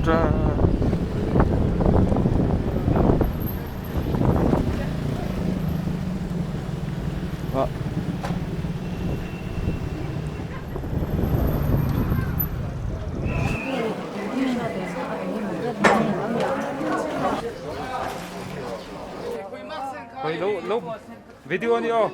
Ta. Ah. Hei lo lo video ani aw.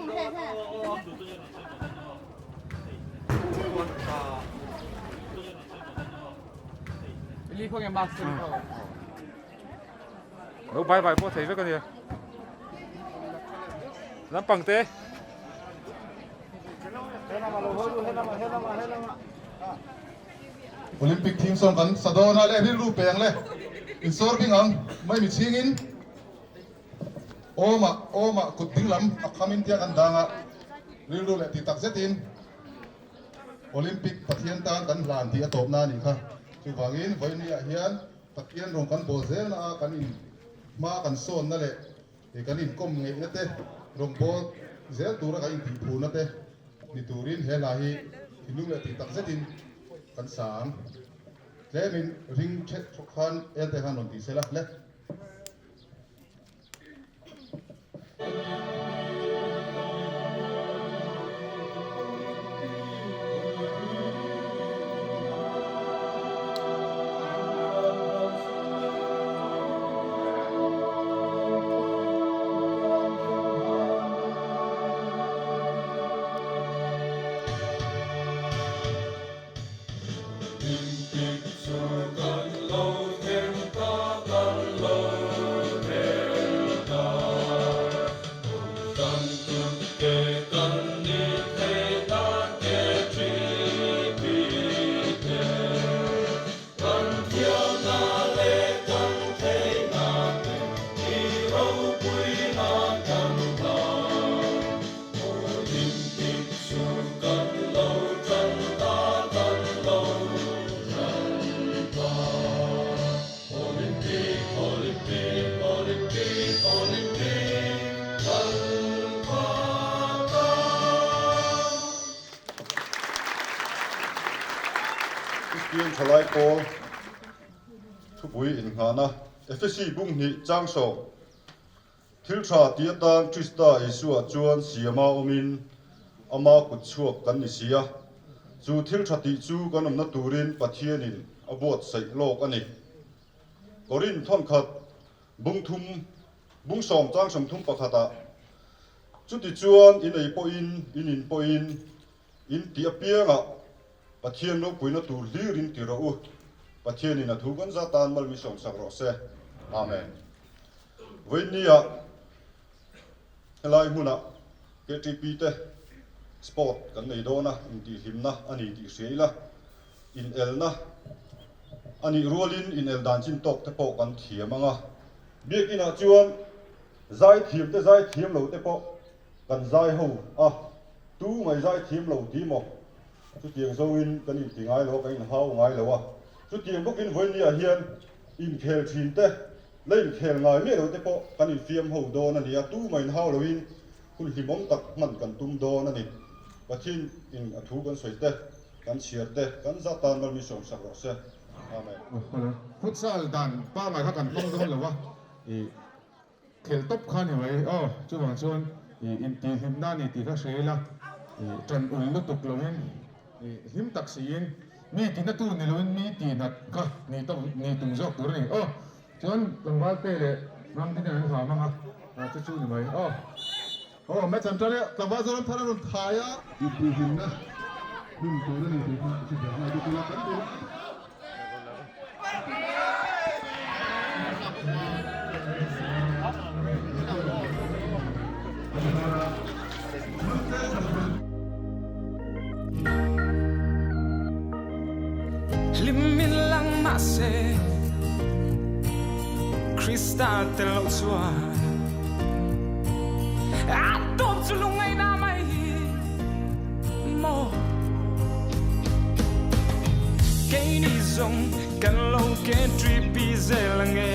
Lo bai bai pawh thei vek ania. Lampang te. Olympic theme song kan sa dawn a le rilru peng le insawr bing ang mai mi chhingin awmah awmah kut ding lam a kham in tia kan dang a rilru leh tih tak zetin Olympic Pathian tan kan hlan tih a tawpna a nih kha. Chuvangin vawinia hian Pathian rawng kan bawl zelna a kan in hma kan sawnna leh kan inkawm ngeihna te rawn bawl zel tura kan intihphurna te ni turin he hla hi thinlung leh tih tak zetin kan sa ang. Tlemin ring ṭhet thawk khan elte khan rawn ti sela le. Kristian Thalai Pawl thupui innghahna Efesi bunghnih changsawm Thil tha ti atan Krista Isua chuan siama awmin ama kut chhuak kan ni si a, chu thil tha tih chu kan awmna turin Pathianin a buatsaih lawk a ni. Korin thawnkhat bung thum bung sawm chang 30 pakhatah, Chutichuan in ei pawhin, in in pawhin, in tih apiangah Pathian ropuina tur hlirin ti rawh u. Pathianin a thu kan zat tan mal min sawmsak rawh se. Amen. Vawiinnia helai hmunah KTP te sport kan nei dawn a, intihhlimna a ni tih hria ila, inelna a nih rualin inel dan chin tawk te pawh kan thiam ang a. Biakinah chuan zaithiam te zaithiam lo te pawh kan zai ho a, tu mai zaithiam lo ti maw? Chutiang zawngin kan inti ngai lo a, kan inhau ngai lo a. Chutiang bawkin vawiinniah hian inkhel thin te, la inkhel ngai miah lo te pawh kan infiam ho dawn a ni a, tumah inhau loin hun hlimawm tak hman kan tum dawn a ni. Pathian in a thu kan sawi te, kan chhiar te, kan zat tan mal min sawmsak rawh se. Amen. Futsal dan pangai kha kan hmang dawn lo a, i Khel tawp kha ni mai aw, chuvang chuan i intihhlimna a ni tih kha hre ila, i tan ul lutuk loin i hlim tak siin mi tinatu ni loin mi tihnat kha ni tawp ni tum zawk tur a ni aw. Chuan tlangval te leh ram te hian an hlam ang a, chu chu ni mai aw. Aw, match an tan e, tlangval Zoram thar a rawn thai a. Intihhlimna hmun tur a ni tih kha i hre ber ngai bawk ila kan duh. Hlim in lang mahse Krista tel lo chuan A tawp chu lungngaihna mai hi maw Keini zawng kan lo ken tripi zel ange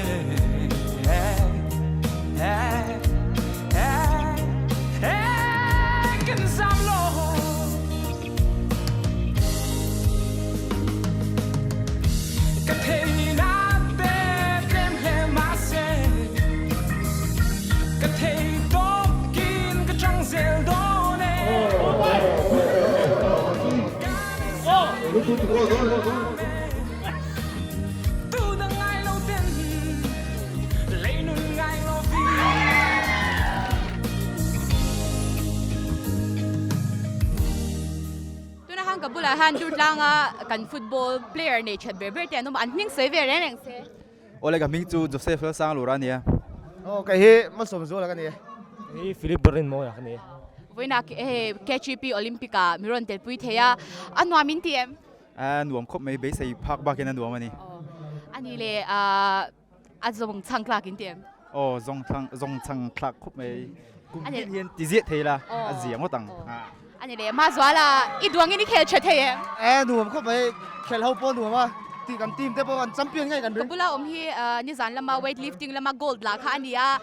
Kan zam lo Ka thei nan. Tuna han ka bulah hian Durtlanga kan football player nei that ber ber te an awm a, an hming sawi ve reng reng se. Awle ka hming chu Joseph Lalsanglura a ni a. Aw kei hi Malsawmzuala ka ni e. Kei hi Philip Barinmawia ka ni e. Vawiinah hei KGP Olympic ah mi rawn telpui thei a, a nuam in ti em? A nuam khawp mai, beisei phak bakin a nuam a ni. A ni le, a zawng chhang tlak in ti em? Aw zawng chhang zawng chhang thlak khawp mai. Kum tin hian ti ziah thei la, a zia ngawt ang. A ni le, Mazuala i duangin i khel tha thei em? E nuam khawp mai, khel ho pawh nuam a, tih kan team te pawh an champion ngei kan ring. Ka bula awm hi nizan lama weight lifting lama gold lah kha a ni a,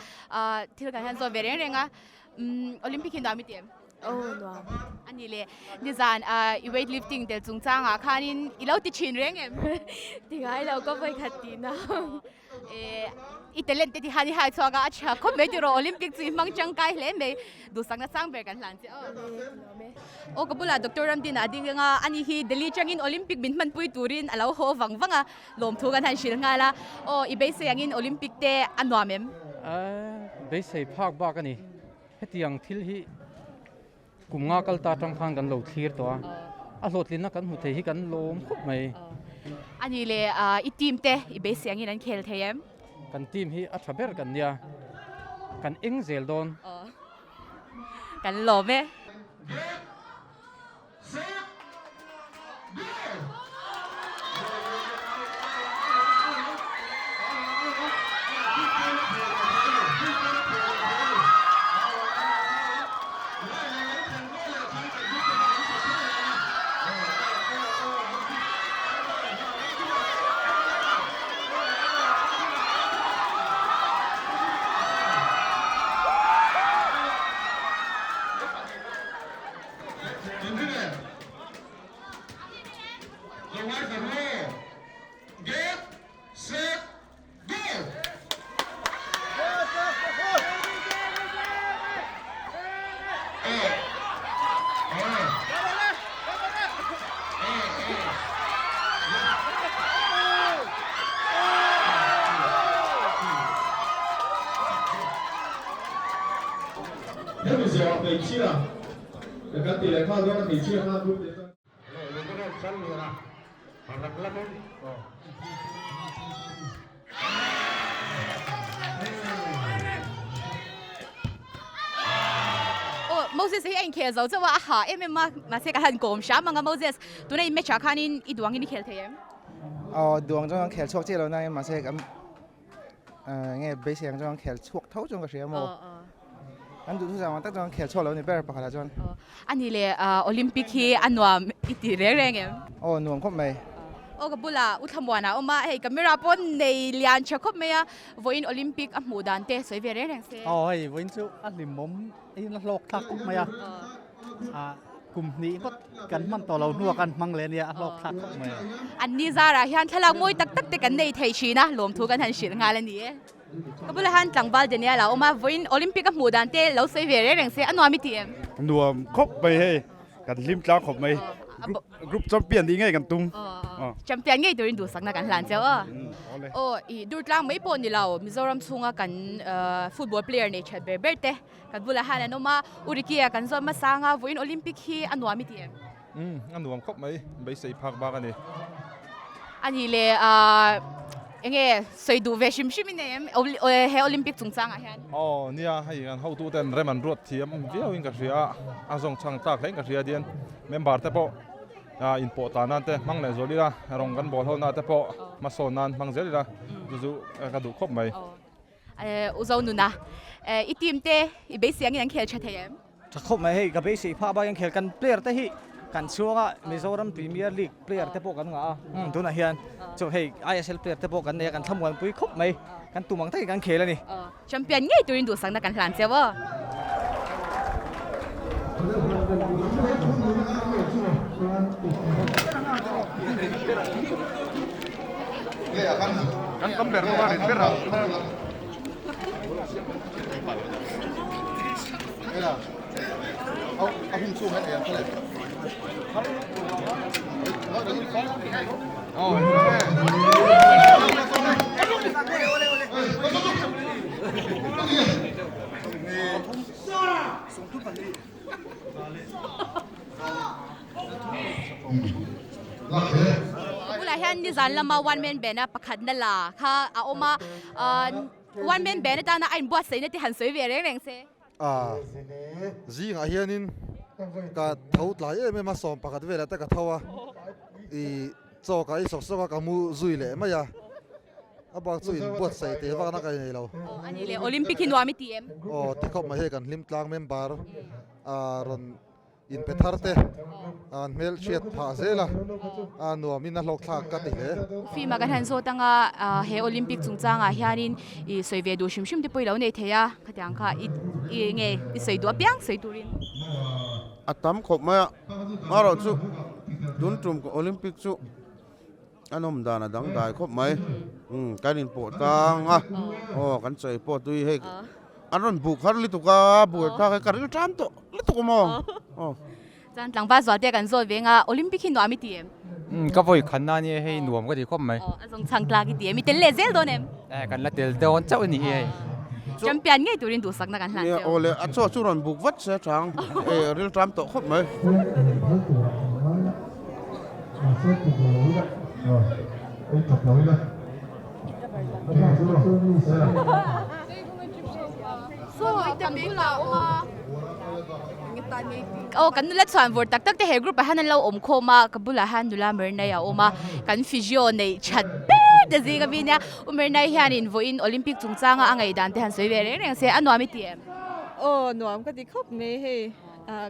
thil kan hian zawn ve reng reng a, Olympic hi nuam i ti em? Aw nuam. A ni le, nizan i weight lifting tel chungchangah khanin i lo ti thin reng em? Ti ngai lo, ka vawi khat tihna. I talent te ti han i hai chhuak a, a tha khawp mai tiraw Olympic chu i hmang tangkai hle mai, duhsakna sang ber kan hlan che aw. Aw ka bulah Doctor Ramdina a ding reng a, ani hi Delhi tangin Olympic min hmanpui turin a lo haw vang vang a, lawmthu kan han hrilh nghal a, aw i beisei angin Olympic te a nuam em? Beisei phak bak a ni, hetiang thil hi Kum nga kal ta atang khan kan lo thlir tawh a, a hlawhtlinna kan hmu thei hi kan lawm khawp mai. A ni le, i team te i beisei angin an khel thei em? Kan team hi a tha ber kan nia, kan eng zel dawn. Kan lawm e. Hemi zawhah hmeichhia kan ti leh nghal dawn a, hmeichhia kha group leh chuan. Aw Moses hi a inkhel zo chauh a, a ha em em a, mahse ka han kawm hram ang a Moses, tuna in match ah khanin i duangin i khel thei em? Aw duang chuan kan khel chhuak chiah lo nangin mahse kan Nge beisei ang chuan khel chhuak tho chuan ka hria maw? Kan duh thusam ang tak chuan khel chhuak lo ni ber pakhatah chuan. A ni le, Olympic hi a nuam i ti reng reng em? Aw nuam khawp mai. Aw ka bulah U Thlamuana a awm a, hei camera pawh nei lian tha khawp mai a, vawiin Olympic a hmuh dan te sawi ve reng reng se. Aw hei vawiin chu a hlimawm in a hlawk thlak khawp mai a. Kum hnih ngawt kan hman tawh lo hnuah kan hmang leh ania a hlawk thlak khawp mai. An ni zarah hian thlalak mawi tak tak te kan nei thei thin a, lawmthu kan han hrilh nghal a ni e. Ka bulah hian tlangval Daniel a awm a, vawiin Olympic a hmuh dan te lo sawi ve reng reng se, a nuam i ti em? Nuam khawp mai hei, kan hlim tlang khawp mai. Group champion tih ngei kan tum. Champion ngei turin duhsakna kan hlan cheu a. Aw i Durtlang mai pawh ni lo, Mizoram chhunga kan football player nei that ber ber te Kan bulah hian an awm a, U Ricky-a kan zawt hmasa ang a, vawiin Olympic hi a nuam i ti em? Umm, a nuam khawp mai, beisei phak bak a ni. A nih le, eng nge sawi duh ve hrim hrim i nei em he Olympic chungchangah hian? Aw, nia, hei kan hotuten rem an ruat thiam viauin ka hria a, a zawng chhang tlak hlein ka hria dian member te pawh inpawh tlan nan te hmang leh zual ila, rawng kan bawl ho na te pawh hmasawn nan hmang zel ila, chu chu ka duh khawp mai. U Zonuna, i team te i beisei angin an khel tha thei em? Tha khawp mai hei, ka beisei phah bak in khel kan player te hi kan chhuang a, Mizoram Premier League player te pawh kan ngah a, tunah hian chu hei ISL player te pawh kan nei a, kan thlamuanpui khawp mai, kan tum ang takin kan khel a ni. Champion ngei turin duhsakna kan hlan cheu aw. Kan tam ber bawk a rit ber a. Ka bulah hian nizan lama one man band a pakhatna la kha a awm a, one man band atana a inbuatsaihna te han sawi ve reng reng se. A zingah hianin ka tho tlai em em a, 11 velah te ka tho a, ih chaw ka ei sawk sawk a ka mu zui leh mai a. A bak chu in buatsaih teh vak na ka nei lo. Aw a ni le, Olympic hi nuam i ti em? Aw ti khawp mai hei kan hlim tlang member a rawn in pe thar te an hmel hriat phah zel a, a nuam in a hlawk thlak ka ti hle. Fima kan han zawt anga he Olympic chungchangah hianin i sawi ve duh hrim hrim te pawh i lo nei thei a, khatiang kha i nge i sawi duh apiang sawi turin. A tam khawp mai a, amaherawh chu tun tum Olympic chu. A nawm dan a dangdai khawp mai. Umm kan inpawh tlang a, aw kan chawi pawh tui hei an rawn buk har lutuk a, buai thlak hi ka ril tan tawh lutuk a maw aw. Chuan tlangval zual te kan zawt ve anga Olympic hi nuam i ti em? Umm ka vawi khan na nia hei nuam ka ti khawp mai. Aw a zawng chhang tlak i ti em? I tel leh zel dawn em? Eh kan la tel dawn chauh a ni hi hei. Champion ngei turin duhsakna kan hlan cheu. Aw le a chaw chu rawn buk vat se chang eh ril tan tawh khawp mai. Aw kan nula chhuan vawr tak tak te he group ah hian an lo awm khawm a ka bulah hian nula Mernai a awm a kan physio neih that ber te zing a mi nia u Mernai hianin vawiin Olympic chungchanga a ngaihdan te han sawi ve reng reng se a nuam i ti em? Aw nuam ka ti khawp mai hei.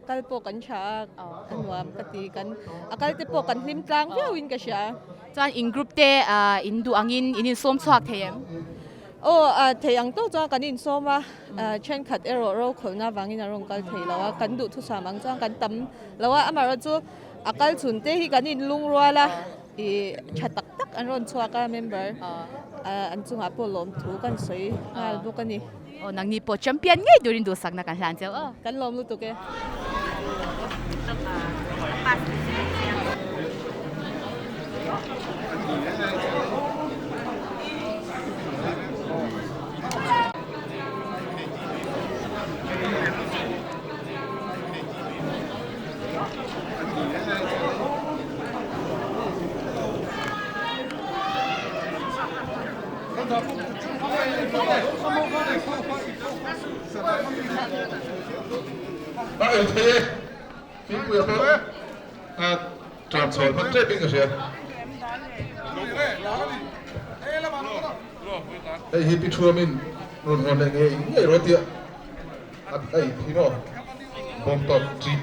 Kal pawh kan tha a, a nuam ka ti. Kan a kal te pawh kan hlim tlang viau in ka hria. Chuan in group te in duh angin in insawm chhuak thei em? Aw, thei ang tawk chuan kan insawm a, thenkhat erawh rokhawlhna vangin a rawn kal thei lo a, kan duhthusam ang chuan kan tam lo a, amaherawhchu a kal chhun te hi kan inlungrual a, ih tha tak tak an rawn chhuak a member an chungah pawh lawmthu kan sawi nghal bawk a ni. Aw nangni pawh champion ngei turin duhsakna kan hlan cheu aw. Kan lawm lutuk e. A ei thei e, thingpui a pawh a tlan chhawn hman tep in ka hria. Hei hi Pi Thuamin rawn hawn leh ngei ngei rawh tia a ei hi maw bawm tawp chi.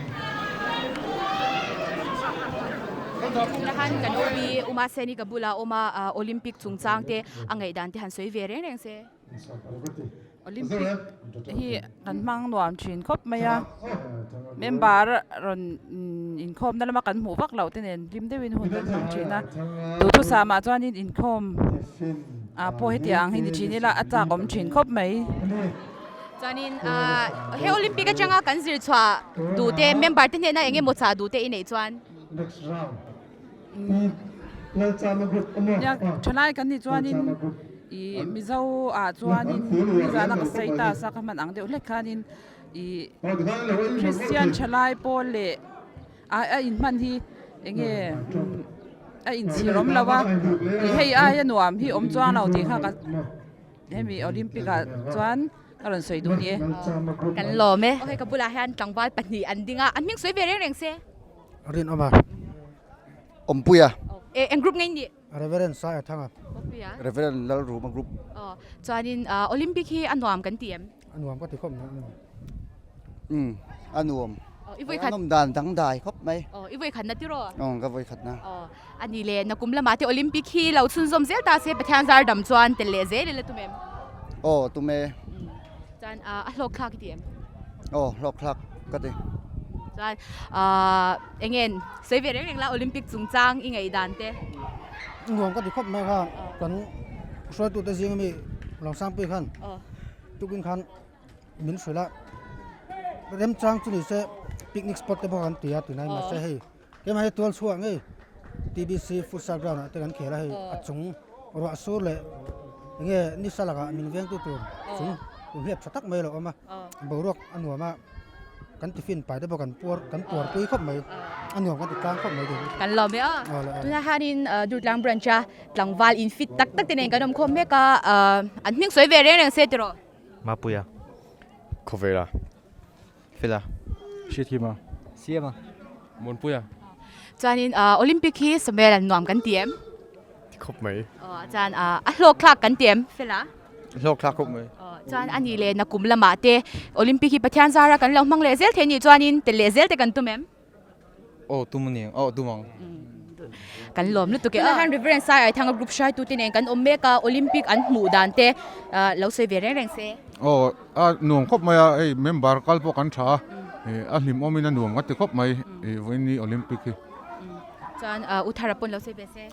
Nahan kan OB Uma Seni ka bula awm a Olympic chungchang te a ngaihdan te han sawi ve reng reng se. Olympic hi kan hmang nuam thin khawp mai a, member rawn inkhawmna lama kan hmuh vak loh te nen hlim deuhin hun kan hmang thin a, duhthusam ah chuanin inkhawm ah pawh hetiang ang hi ni thin ila a chak awm thin khawp mai. Chuanin he Olympic atanga kan zir chhuah duh te member te hnena eng emaw chah duh te i neih chuan? Nia thalai kan nih chuanin ih Mizo ah chuanin nizana ka sawi ta sa ka hman ang deuh hlek khanin ih Christian thalai pawl leh a inhman hi eng nge a inchhir awm lo a ih hei aia nuam hi awm chuang lo tih kha ka hemi Olympic ah chuan ka rawn sawi duh a ni e. Kan lawm e. Aw hei ka bulah hian tlangval pahnih an ding a, an hming sawi ve reng reng se. Rinawma. Awmpuia. E eng group nge in nih? Reverend Saia Thanga. Awmpuia. Reverend Lalruma group. Aw chuanin Olympic hi a nuam kan ti em? A nuam ka ti khawp mai a nuam. Umm a nuam. Aw i vawikhat. A nawm dan dangdai khawp mai. Aw i vawikhat na tiraw? Aw ka vawikhat na. Aw a ni le nakum lamah te Olympic hi lo chhunzawm zel ta se Pathian zar dam chuan tel leh zel ila tum em? Aw tum e. Chuan a hlawk thlak i ti em? Aw hlawk thlak ka ti. Chuan eng nge sawi ve reng reng la Olympic chungchang i ngaih dan te? Nuam ka ti khawp mai kha kan hruaitute zing ami Lawngsangpui khan tukin khan min hrilh a remchang chu ni se picnic spot te pawh kan ti a tunai mahse hei keimah hi tual chhuah ngei. TBC futsal ground ah te kan khel a hei a chung ruah sur leh enge nisa lakah min vengtu tur chung hliap tha tak mai a lo awm a boruak a nuam a. Kan tiffin pai te pawh kan puar kan puar pui khawp mai a nuam kan ti tlang khawp mai ding. Kan lawm e aw. Tunah hianin Durtlang branch a tlangval in fit tak tak te nen kan awm khawm mek a an hming sawi ve reng reng se tiraw. Mapuia. Khawvela. Fela. Hriathima. Siama. Muanpuia. Chuanin Olympic hi Samuel an nuam kan ti em? Ti khawp mai. Chuan a hlawk thlak kan ti em Fela? Hlawk thlak khawp mai. Chuan a nih leh nakum lamah te Olympic hi Pathian zara kan lo hmang leh zel thei nih chuanin tel leh zel te kan tum em? Aw tum a ni ang, aw tum ang. Kan lawm lutuk e. Tunah hian Reverend Sai Aithanga group hruaitute nen kan awm mek a, Olympic an hmuh dan te lo sawi ve reng reng se. Aw a nuam khawp mai a, hei member kal pawh kan tha a, a hlimawmin a nuam ka ti khawp mai vawiin ni Olympic hi. Chuan U Thara pawn lo sawi ve se.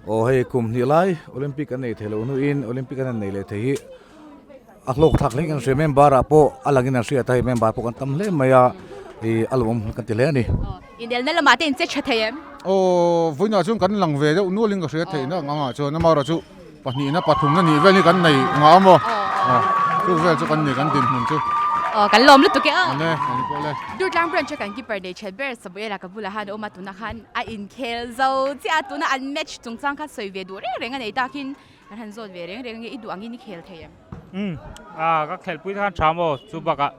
Aw hei kum hnih lai Olympic an nei thei loh hnuin Olympic an han nei leh thei hi a hlawk thlak hle kan hria member ah pawh a langin an hriat a hei member pawh kan tam hle mai a ih a lawmawm kan ti hle a ni. Inelna lamah te in che tha thei em? Aw vawiinah chuan kan lang ve deuh nualin ka hria theihna ang angah chuan amaherawhchu Pahnihna pathumna nih vel hi kan nei ngah a maw? Aw, chu vel chu kan ni kan dinhmun chu. Aw, kan lawm lutuk e aw. Awle, kan pawh le. Durtlang branch a kan keeper nei that ber Samuela ka bulah khan a awm a, tunah khan a inkhel zo chiah a, tuna an match chungchang kha sawi ve duh reng reng a nei takin kan han zawt ve reng reng a nge, i duh angin i khel thei em? Umm, a ka khelhpui te khan tha maw? Chu bakah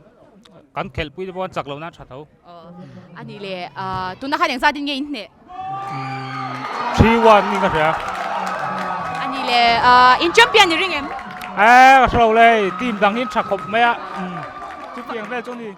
kan khelhpui te pawh an chak loh nan tha tho. A nih le, tuna khan engzat in nge in hneh? 3-1 in ka hria. A nih le, in champion ni ring em? Eh, ka hre lo le, team dang hi an tha khawp mai a, chutiang vel chu a ni.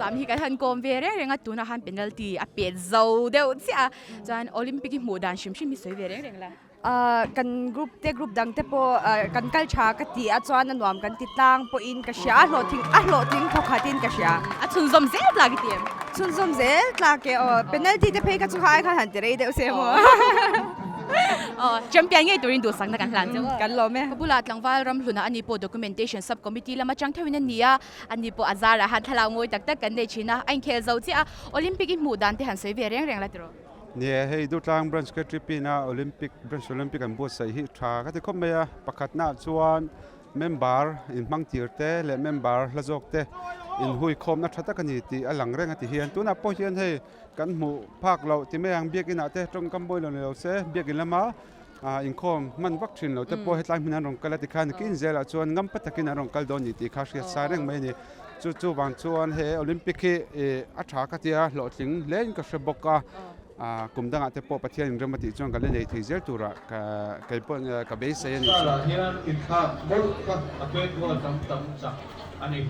Zam hi kan han kawm ve reng reng a tunah han penalty a pet zo deuh chiah a chuan Olympic hi hmuh dan hrim hrim hi sawi ve reng reng la. Ahh kan group te group dang te pawh ah kan kal tha ka ti a chuan a nuam kan ti tlang pawhin ka hria a hlawhtling a hlawhtling thawk khatin ka hria. A chhunzawm zel tlak i ti em? Chhunzawm zel tlak e aw penalty te phei kha chu kha ai khan han ti rei deuh se maw. Aw champion ngei turin duhsakna kan hlan chauh a. Kan lawm e. Ka bulah tlangval ramhlunah ani pawh documentation sub committee lama chang theuhin a ni a, ani pawh a zarah han thlalak ngawi tak tak kan nei thin a, a inkhel zo chiah a, Olympic i hmuh dan te han sawi ve reng reng la tiraw? Nia, hei Durtlang Branch KTP na Olympic Branch Olympic an buatsaih hi tha ka ti khawp mai a, pakhatnaah chuan member inhmang tir te leh member hla zawk te inhuikhawmna tha tak a ni tih a lang reng a ti hian tunah pawh hian hei kan hmuh phak loh ti mai ang biakin ah te tawngkam mawi lo ni lo se biakin lama ah inkhawm hman vak thin lo te pawh hetlai hmun an rawn kal a tikhan kin zelah chuan ngampa takin an rawn kal dawn ni tih kha hriat sa reng mai a ni. Chu chuvang chuan he Olympic hi ih a tha ka tia hlawhtling hle in ka hre bawk a ah kum dangah te pawh Pathian in rem a tih chuan ka la nei thei zel turah ka kei pawh ka beisei a ni. Star ah hian inthlak mawlh kha a pet goal tam tam chak a ni.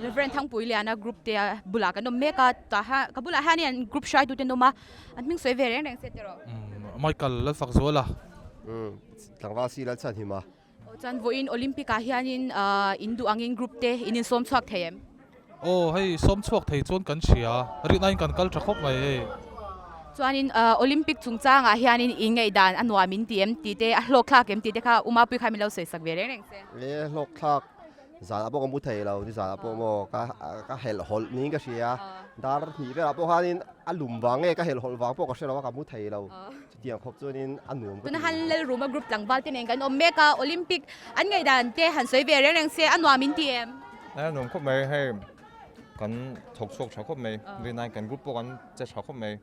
Reverend Thangpuiliana group te bulah kan awm mek a tah hian ka bulah hian an group hruaitu te an awm a an hming sawi ve reng reng se tiraw. Michael Lalfakzuala. Tlangval si Lalchhanhima. Aw chuan vawiin Olympic ah hianin in duh angin group te in insawm chhuak thei em? Aw hei sawm chhuak thei chuan kan hria, rihna in kan kal tha khawp mai hei. Chuanin Olympic chungchangah hianin in ngaihdan a nuam in ti em tih te a hlawk thlak em tih te kha Umapui kha min lo sawi sak ve reng reng se. E hlawk thlak zanah pawh ka mu thei lo, ni zanah pawh maw ka ka helh hawlh niin ka hria, dar hnih velah pawh khanin a lum vang nge ka helh hawlh vang pawh ka hre lo a ka mu thei lo. Chutiang khawp chuanin a nuam ka ti. Tuna han Lalruma group tlangval te nen kan awm mek a, Olympic an ngaihdan te han sawi ve reng reng se a nuam in ti em? A nuam khawp mai, hei kan thawk chhuak tha khawp mai, rinai kan group pawh kan che tha khawp mai,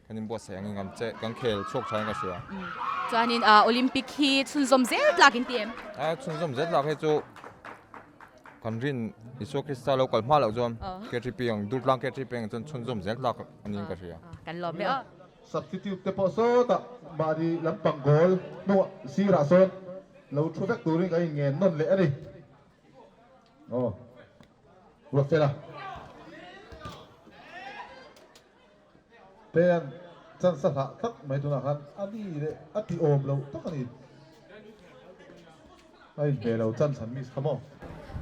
kan inbuatsaih angin kan che kan khel chhuak tha in ka hria. Chuanin Olympic hi chhunzawm zel tlak in ti em? A chhunzawm zel tlak hi chu Kan rin Isua Krista lo kal hma loh chuan KTP ang Durtlang KTP ang chuan chhunzawm zel tlak a niin ka hria. Kan lawm e aw. Substitute te pawh sawtah mahni lampang goal hnungah sirah sawn lo thu vek turin kan inngen nawn leh a ni. Aw Ruatfela. Pen chance a hlah tlat mai tunah khan a ni leh a ti awm loh tak a ni. A inhmeh lo chance an miss kha maw?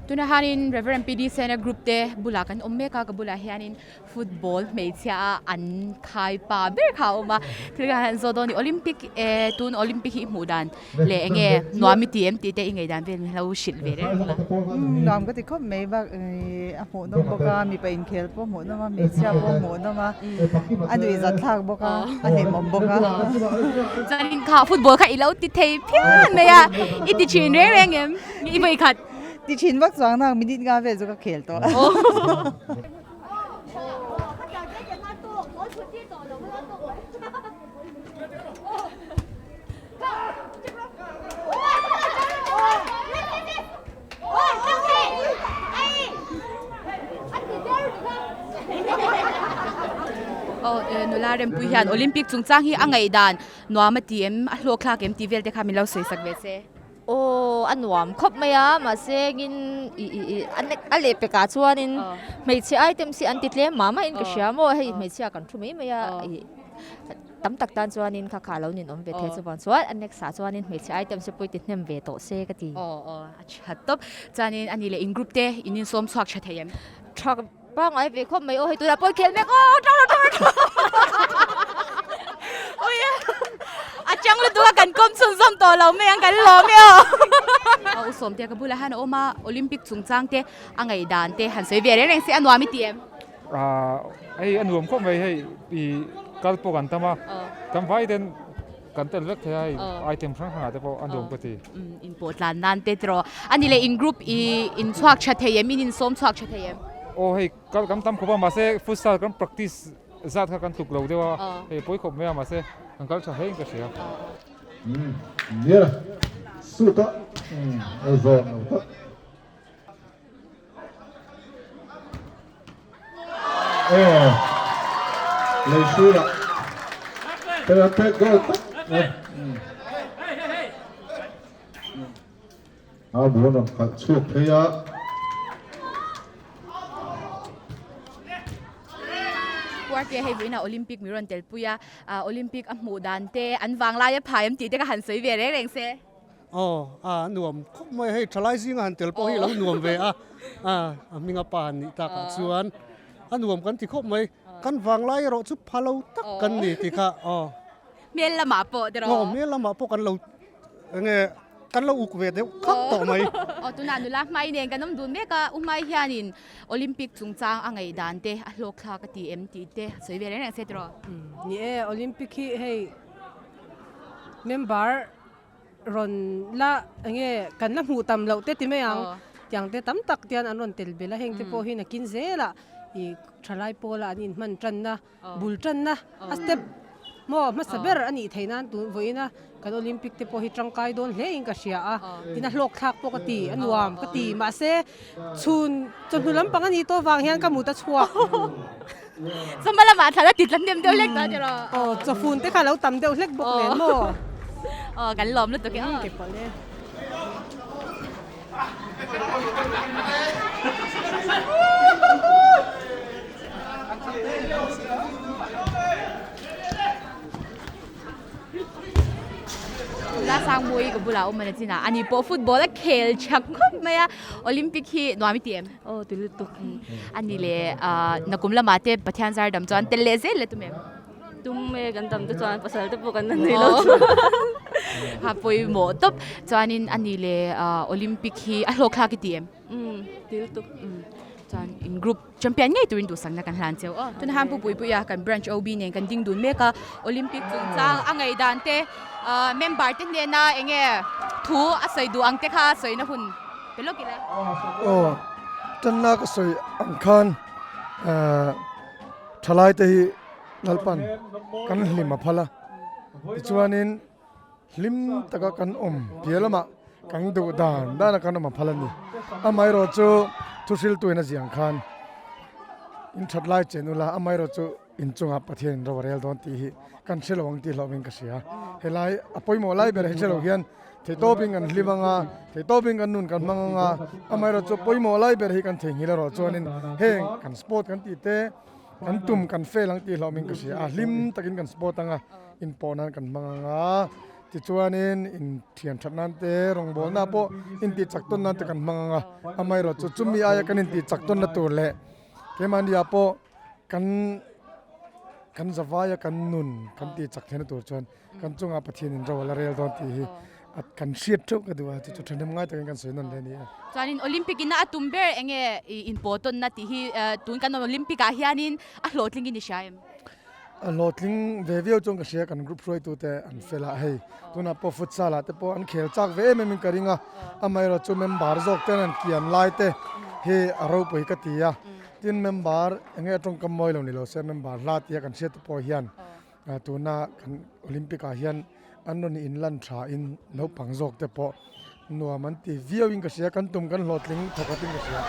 Tunah hianin Rev. PD Sena group te bulah kan awm mek a, ka bulah hianin football hmeichhia a an khai pa ber kha a awm a, thil kha han zawt dawn a ni. Olympic eh tun Olympic hi i hmuh dan leh eng nge nuam i ti em tih te i ngaihdan vel min lo hrilh ve reng reng a. Nuam ka ti khawp mai bak a hmuhnawm bawk a, mipa inkhel pawh hmuhnawm a, hmeichhia pawh hmuhnawm a, a nuihzat thlak bawk a, a hlimawm bawk a. Chuanin kha football kha i lo ti thei phian mai a, i ti thin reng reng em? I vawikhat. Ti thin vak chuang nang minute nga vel chu ka khel tawh. Aw nula Rempuii hian Olympic chungchang hi a ngaihdan nuam a ti em a hlawk thlak em tih vel te kha min lo sawi sak ve se. Aw a nuam khawp mai a mahse in ih ih ih a leh pekah chuanin hmeichhe items hi an ti tlem mah mahin ka hria maw hei hmeichhia kan thu mai mai a ih Tam tak tan chuanin kha kha lo ninawm ve thei chuvang chuan a next ah chuanin hmeichhe items te pawh i ti hnem ve tawh se ka ti. Aw aw a tha tawp. Chuanin a ni leh in group te in insawm chhuak tha thei em? Tha pangngai ve khawp mai aw hei tunah pawh i khel mek aw tang lo tang lo Ui a chang lutuk a kan kawm chhunzawm tawh lo mai ang kan lawm e aw. Aw u Sawmtea ka bulah hian a awm a Olympic chungchang te a ngaihdan te han sawi ve reng reng se a nuam i ti em? Hei a nuam khawp mai hei i kal pawh kan tam a kan vai ten kan tel vek thei a hei item hrang hrang ah te pawh a nuam ka ti. In pawh tlan nan te tiraw a ni leh in group i in chhuak tha thei em in insawm chhuak tha thei em? Aw hei kal kan tam khawp a mahse futsal kan practice zat kha kan tluk lo deuh a hei pawi khawp mai a mahse kan kal tha hlein ka hria. Nia suit a a zawn lo tak. Aw lei hrul ah tel an pek goal tak mai a ball rawn khalh chhuak phei a. Puarte hei vawiinah Olympic mi rawn telpui a, Olympic a hmuh dan te an vanglai a phai em tih te ka han sawi ve reng reng se. Aw, a nuam khawp mai hei thalai zinga han tel pawh hi a lo nuam ve a, a hminga pa han nih takah chuan a nuam kan ti khawp mai, kan vanglai erawh chu pha lo tak kan ni tih kha aw. Hmel lamah pawh tiraw? Aw, hmel lamah pawh kan lo enge kan lo uk ve deuh khak tawh mai. Aw, tunah nula hmai nen kan awm dun mek a, u hmai hianin Olympic chungchang a ngaihdan te a hlawk thlak a ti em tih te sawi ve reng reng se tiraw? Ni e, Olympic hi hei member rawn la enge kan la hmuh tam loh te ti mai ang tiang te tam tak te hian an rawn tel belh a heng te pawh hi nakin zelah ih thalai pawla an inhman tanna bul tanna a step maw hmasa ber a nih theih nan tun vawiin a kan Olympic te pawh hi tangkai dawn hle in ka hria a tin a hlawk thlak pawh ka ti a nuam ka ti mahse chhun chawhnu lampang a nih tawh vang hian ka mut a chhuak. Chawhma lamah thla la ti tla hnem deuh hlek ta tiraw? Aw, chawfun te kha lo tam deuh hlek bawk nen maw? Aw, kan lawm lutuk e aw. Ke pawlh e. Tula Sangmui ka bulah awm a chinah ani pawh football a khel tha khawp mai a, Olympic hi nuam i ti em? Aw ti lutuk. Ani leh nakum lamah te Pathian zar dam chuan tel leh zel le tum em? Tum e kan dam te chuan pasal te pawh kan la nei lo chuan. Ha pawimawh tawp chuanin ani leh Olympic hi a hlawk thlak i ti em? Umm ti lutuk. Chuan in group champion ngei turin duhsakna kan hlan cheu aw. Tuna han Pu Puipuia kan branch OB nen kan ding dun mek a, Olympic chungchang a ngaihdan te member te hnena enge thu a sawi duh ang te kha sawina hun pe lawk ila. Aw, tanna ka sawi ang khan thalai te hi Lalpan kan hlim a phal a, tichuanin Hlim taka kan awm piah lamah kan duh dan dana kan awm a phal a ni. Amaherawhchu thuhriltuin a ziah ang khan in that lai chen ula, amaherawhchu inchungah Pathian in ro a rel dawn tih hi kan hre lo ang tih hlauhvin ka hria. Helai a pawimawh lai berah hi hre lo hian theihtawpin kan hlim ang a, theihtawpin kan nun kan hmang ang a, amaherawhchu pawimawh lai ber hi kan theihnghilh erawh chuanin heng kan sport kan tih te, kan tum kan fail ang tih hlauhvin ka hria a, hlim takin kan sport ang a. Inpawh nan kan hmang ang a, Tichuanin inthian that nan te rawngbawlna pawh intih chak tawn nan te kan hmang ang a, amaherawhchu chumi aia kan intih chak tawnna tur leh keimahni ah pawh kan kan zavaia kan nun kan tih chak theihna tur chuan kan chungah Pathian in ro a la rel dawn tih hi a kan hriat theuh ka duh a, chu chu thahnem ngai takin kan sawi nawn hle a ni e. Chuanin Olympic ina a tum ber eng nge inpawh tawnna tih hi tun kan Olympic ah hianin a hlawhtling in i hria em? A hlawhtling ve viau chuan ka hria kan group hruaitute an fel a, hei tunah pawh futsal ah te pawh an khel chak ve em em in ka ring a, amaherawhchu chu member zawk ten an kian lai te hi a ropui ka ti a, tin member eng nge tawngkam mawi lo ni lo se member hla tia kan hriat te pawh hian Tuna kan Olympic ah hian an rawn inlan tha in naupang zawk te pawh nuam an ti viau in ka hria, kan tum kan hlawhtling thawk atin ka hria.